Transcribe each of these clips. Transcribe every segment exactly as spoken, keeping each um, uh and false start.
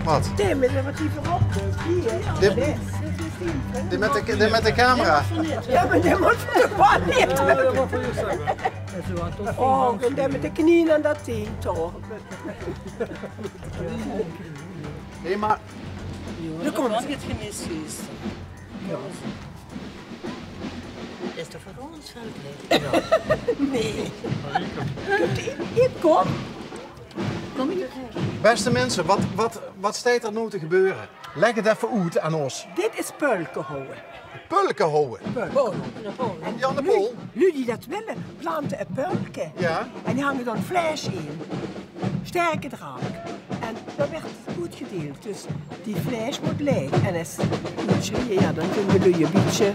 Wat? Dae mit de, wat die veurop doot. Hie. Dae, dae mit de, dae mit de camera. Jao, mer dae mót toch waal neet. Oh, en dae mit de knieë aan dat ding toch. Hé, mer... Noe kóm. Is toch veur ós veld, hè? Nae. Kóm. Bèste minse, wat, wat, wat steit d'r noe te gebeure? Lègk 't effe oet aan ós. Dit is pölke houwe. Pölke houwe? Pölke houwe. En Jan de Pol? Luuj die dat wille, plante e pölke. Jao. En die hange dan vleis in. Sterke drank. En dan weurt 't good gedeeld. Dus die vleis mót laeg. En es, jao, dan kinne de luuj e bietje...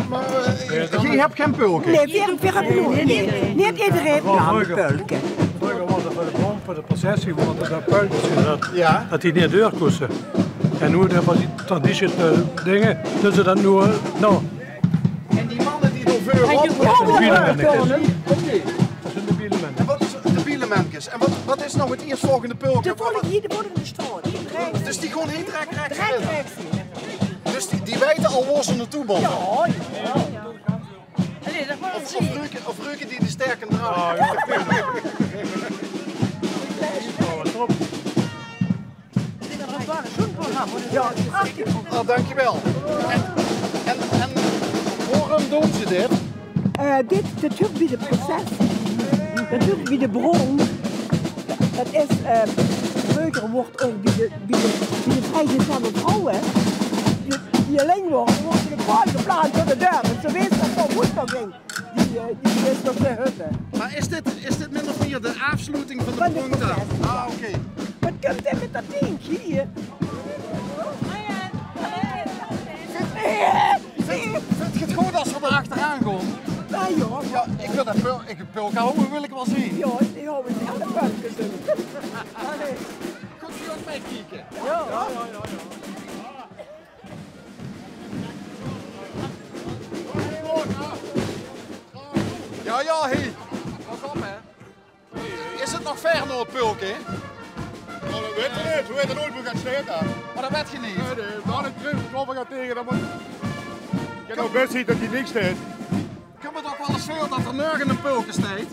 Mer, eh, geer höb gein pölke? Nae, veer, veer höbbe nog, nae, neet ederein plant e pölke. Vreuger waor 't veur de bómp, veur de processie, waor 't dat pölke, dat, dat die neet deur kóste. En noe, dat waor die traditie, eh, dinger, dus dat noe, eh, noe. En die manne die dao veur... Dat zeen de Bielemenkes. En wat is de Bielemenkes? En wat, wat is noe 't ierstvolgende pölke? De volgende, hie, de volgende straot. Dus die gaon hie direk rechs in. Dus die, die weite al wo ze nao toe mótte. Jao, jao. Of, of reuke, of reuke die de sterke drank? Oh, dankjewel. En, en, en waorum doon ze dit? Eh, dit, dat huurt bie de processie. Dat huurt bie de bron. Dat is, eh, vreuger woort ouch bie de, bie de, bie de vriegezelle vrouwe, die, die allein waore, woorte de vrouw geplaatst door de deur. Want ze wiste dat 't good ging. Die, eh, die is nog te höbbe. Mer is dit, is dit min of mieër de aafsloeting van de bron dan? Van de processie, jao. Ah, oké. Wat kump d'r mit dat dink hie? Vinjs, vinjs se 't good es v'r d'r achteraan gaon? Jao, jao. Jao, ich wil dat pul-, ich, pulke houwe wil ich waal zeen. Jao, die houwe ze aan de pulke zeen. Allee. Kómp geer ouch mei kieke? Jao. Jao, jao, jao, jao. Jao, jao, hé. Pas op, hè. Is 't nog wied nao 't pulke? Noe, dat weit ich neet. Veer weite noeit wie 't steit, hè. Oh, dat weit geer neet? Nae, nae. Dao in 't prins, ich gaon d'r tege, dan mót... Ich kin ouch bès zeen dat hie niks steit. Kump 't ouch waal ins veur dat d'r nörges e pulke steit?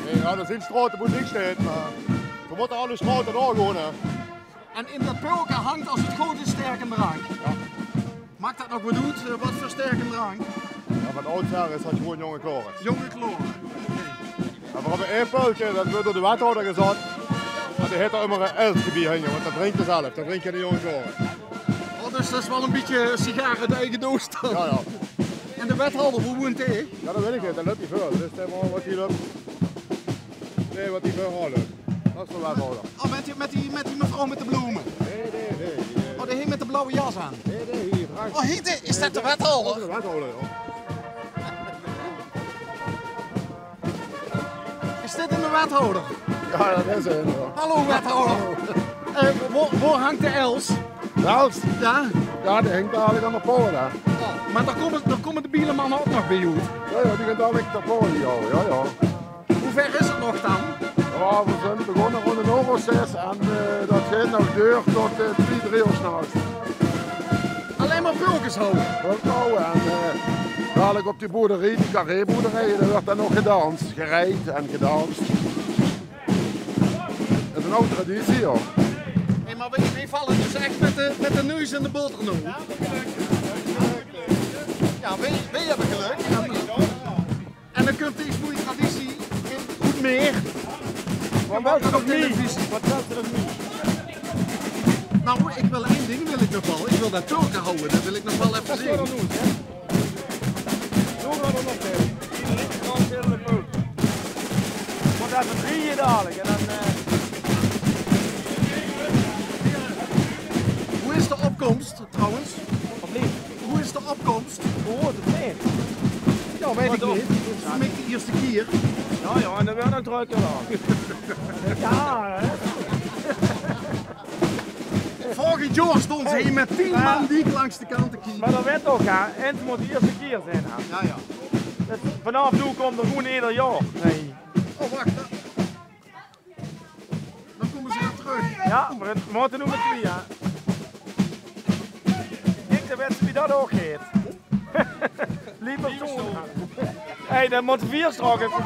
Nae, jao, d'r zeen straote boe niks steit, mer veer mótte alle straote doorgaon, hè. En in dat pulke hingk, es 't good is, sterke drank. Jao. Maak dat nog get oet, eh, wat veur sterke drank? Jao, van oudsher is dat gewoon Jonge Klaore. Jonge Klaore, oké. En veer höbbe ein pulke, dat weurt door de wethouder gezat. En dae haet d'r ummer ein elske bie hange, want dat drink 'r zelf, dat drink geine Jonge Klaore. Oh, dus dat is waal e bietje sigaar oet de eige doos dan. Jao, jao. En de wethouder, wo woent dae? Jao, dat weit ich neet, dat löp hie veur. Dus dae mót wat hie löp. Nae, wat die veur hawwe. Dat is de wethouder. Oh, mit die, mit die, mit die mevrouw mit de blome? Nae, nae, nae. Oh, dae hie mit de blauwe jas aan. Nae, nae, hie, Frank. Oh, hie, de, is dat de wethouder? Dat is de wethouder, jao. Is dit 'ne wethouder? Jao, dat is 'r, jao. Hallo, wethouder. Hallo. Eh, wo, wo hingk de els? De els? Jao. Jao, die hingk dalik aan de paol, hè. Oh, mer dao kómme, dao kómme de Bielemanne ouch nog bie oet. Jao, jao, die gaon dalik de paol, jao, jao, jao. Wie wied is 't nog dan? Jao, veer zeen begós rónd ein oor of zès en, eh, dat geit nog door tot, eh, twieë, drie oor 's nachs. Allein mer pulkes hawwe? Pulkes hawwe en, eh, dalik op die boerderie, die Carré-boerderie, dao weurt dan nog gedans, gereid en gedans. Dat is ein aw traditie, jao. Hé, mer veer, veer valle dus ech mit de, mit de neus in de boter noe. Jao, veer, veer höbbe gelök. En dan kump dees moeie traditie in Hoedmeer. Mer waat is op televisie? Waat is op? Noe, ich wil ein ding wil ich nog waal. Ich wil dat pulke hawwe, dat wil ich nog waal effe zeen. Doe mer nog effe. Mót effe drieje dalik en dan, eh. Wie is de opkóms? Trouwens, wie is de opkóms? Jao, weit ich neet. Veur mich de ierste kier. Jao, jao, en dan weurt 't drök, jao. Jao, hè? Vörig jaor stónge ze hie mit tien man diek langs de kant te kieke. Mer dat weurt ouch, hè. En 't mót de ierste kier zeen, hè. Jao, jao. Dus vanaaf noe kómme ze gewoon eder jaor. Nae. Oh, wach. Dan kómme ze weer trök. Jao, mer 't mótte noe mit twieë, jao. Kiek, dan wèt ze wie dat ouch geit. Liever zo. Hé, dan mótte veer straks effe.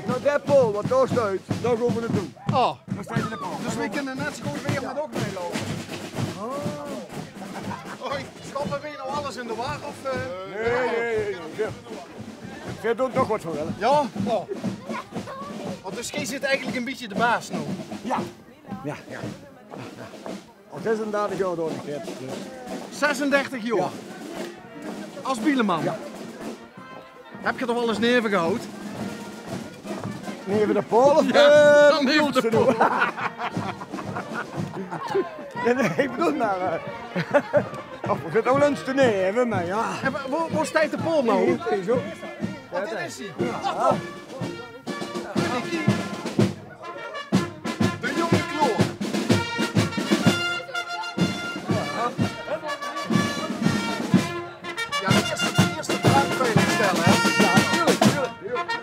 Noe, det Paul, wat dao steit, dao gaon v'r naotoe. Oh. Dus v'r kinne net zo good weer mit ouch meiloupe. Hoi, stoppe v'r noe alles in de war, of, eh? Nae, nae, nae. Veer doon toch wat v'r wille. Jao? Oh. Want dus geer zeet eigelik ein bietje de baas noe. Jao. Jao, jao. Al zesendertig jaor doon ich dit. Zesendertig jaor? Jao. As bieleman? Jao. Höb geer d'r waal ins neve gehaold? Neve de paol of, jao, eh, neve de paol. Nae, nae, ich bedoel mer, eh, of v'r zölle ins te neve, mer jao. En wo, wo, wo steit de paol noe? Hie, hie zo. Waat is 'r? Jao. De jónge kloor. Jao, de ierste, de ierste vraog veilig stelle, hè? Jao, natuurlik, natuurlik, natuurlik.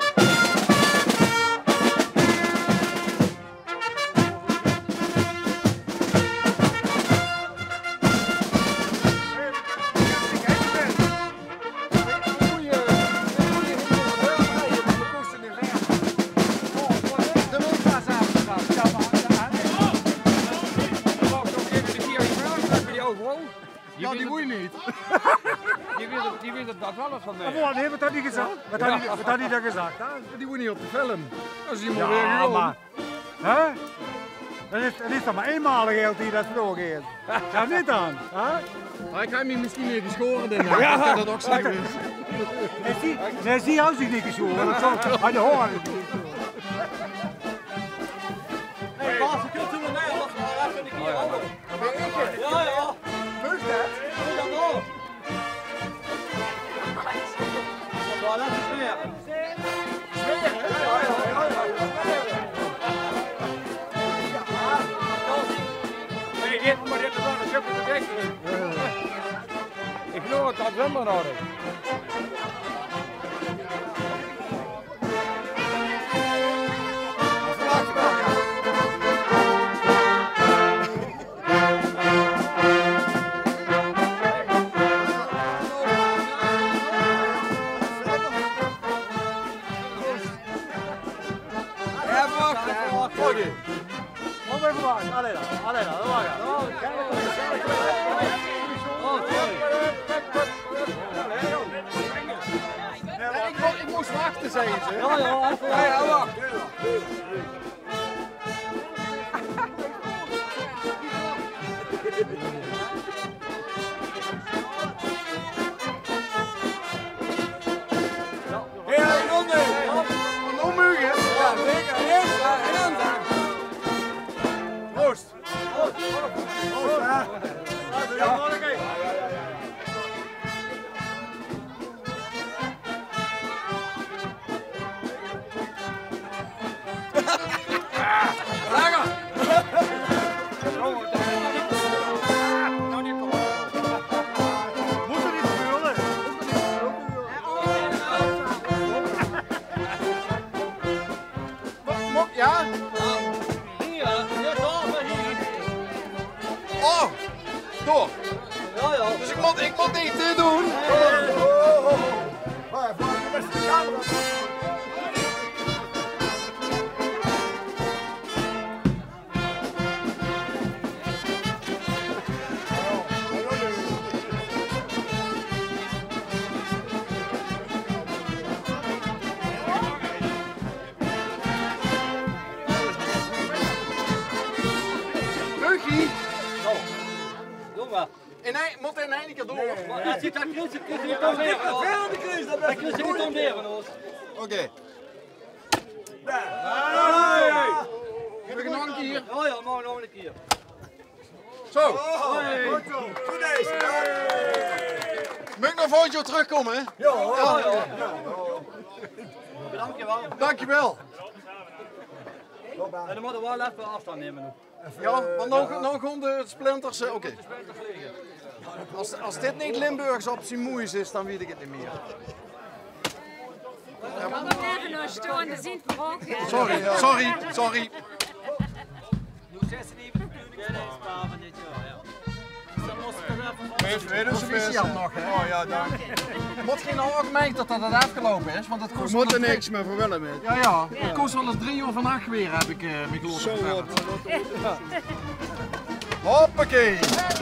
Jao, die woei neet. Die weit 't, die weit 't dat waal van mich. Waat haet 'r dan gezag? Waat haet 'r, waat haet 'r dan gezag, hè? Die woei neet op de film. Dat is hie mer weer gewoon. Hè? Dat is, dat is toch mer einmaolig, hiel die dat vloog is. Jao, neet dan, hè? Mer ich höb mich mesjien neet gesjaore, dink ich. Jao. Ich höb dat ouch zoe gewis. Nae, zie, nae, zie haw zich neet gesjaore. Dat zou aan de haore. Hey, Bas, geer kint zo nog mei, Bas, mer effe ein kier. Jao, jao. Jao, dat is 't. Hey, dit, mer dit is waal ein super te denke. Ich geloof det det zwemmer nodig. Jao, verwach, hè? Oké. Kom effe wachte. Allee dan, allee dan, wachte. Nae, ich mo-, ich mós wachte, zag ze. Jao, jao, effe wachte. Jao, jao, wacht. Jao, Ronde. Van Omhugen. Jao, zeker. Proost. Proost, hè. Mo-, mo-, jao? Hie, jao, dao, mer hie. Oh, dao. Jao, jao. Dus ich mót, ich mót neet dit doon. Nae, nae, nae. Oh, oh, oh, oh. Mer effe, effe de camera. Hugie. Zo. Doe mer. En hae mót in eine kier door. Mer det zit, det kriegs se, kriegs se neet om weer. Det kriegs se neet om weer van ós. Oké. Hey! Höb ich nog ein kier? Jao, jao, maak nog ein kier. Zo. Hey. Good zo. Good deze. Mót ich nog volgend jaor trökkómme, hè? Jao. Jao, jao. Dankjewel. Dankjewel. En dan mótte v'r waal effe aafstand numme noe. Jao, want noe, noe gaon de splinters, eh, oké. As, as dit neet Limburgs op zien moeis is, dan weit ich 't neet mieë. Kom effe nog staon, d'r zeen v'r ouch, hè. Sorry, sorry, sorry. Proficiat nog, hè? Oh ja, dank je. Mót geer noe ouch merke det det aafgeloupe is, want det kós waal ins, niks mieë veur Willem, hè. Ja, ja. Det kós waal ins drie oor vannach weer, höb ich eh mich laote vertèlle. Hoppakee.